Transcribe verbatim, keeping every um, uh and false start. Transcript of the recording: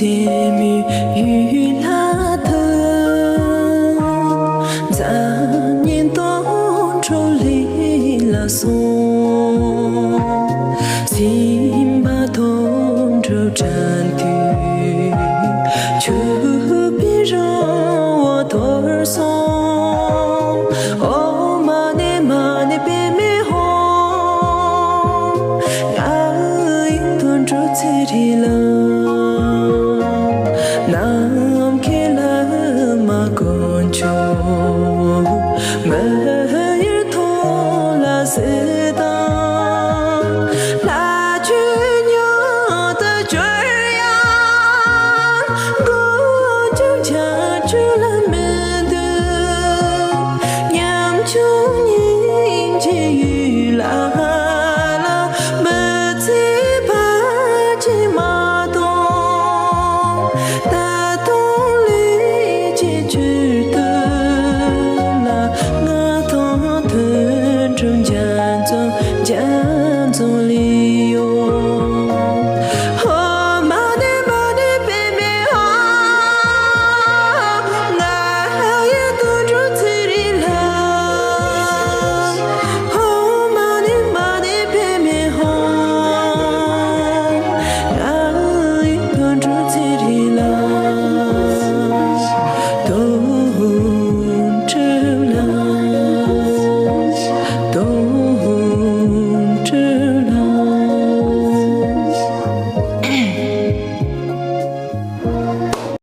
དེ་མོ་ཡུལ་ལྷ་ཐུག་འཛམ་གླིང་སྟོང་གྲོགས་ལས་ལ་སོང་། སེམས་པ་སྟོང་གྲོགས་དྲན་དུས། ཆུ་བོའི་རི་བོ་འཐོར་སོང་། ཨོ་མ་ཎི་མ་ཎི་པདྨེ་ཧཱུྃ། ང་ཡི་སྟོང་གྲོགས་ཚེ་རིང་ལགས།